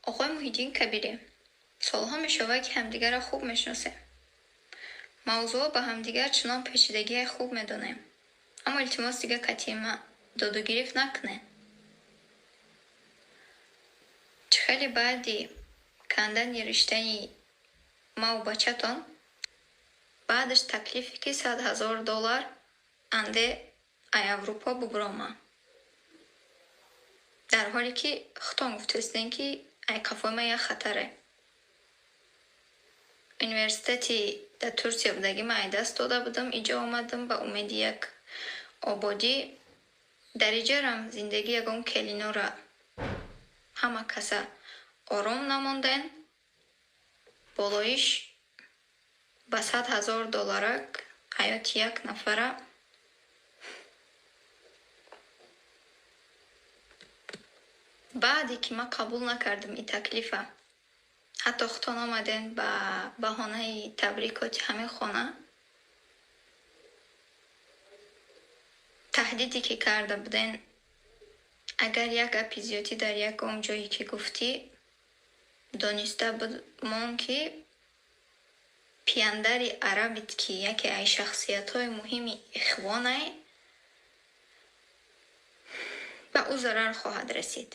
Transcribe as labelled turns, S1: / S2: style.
S1: Оқои Муҳиддин Кабирӣ, солҳо мешавад, ки ҳамдигарро хуб мешиносем. Мавзӯъҳо ба ҳамдигар чунон печидагие хуб медонем. Аммо илтимос, дига катима додугирифт накунед. Чӣ хеле баъди кандани риштаи маву бачатон, баъдаш таклифе ки 100 000 доллар анде ай Аврупо бубурома. Дар ҳоле ки худтон гуфтаистем, ки ай қафои ман як хатаре. Университети дар Турсия будагӣ ман ай даст дода будам, иҷо омадам ба умеди як ободӣ. Дар иҷарам зиндагӣ ягон келинора ҳама каса ором намонден. Болоиш ба 100 000 долларак ҳаёти як нафара. Баъде ки ман қабул накардам ин таклифа, ҳатто худтон омаден ба баҳонаи табрикоти ҳамин хона, таҳдиде ки карда буден, агар як гапи зиёдӣ дар ягон ҷое ки гуфтӣ, дониста мон, ки пияндари арабит, ки яке аз шахсиятҳои муҳими ихвонай, ба ӯ зарар хоҳад расид.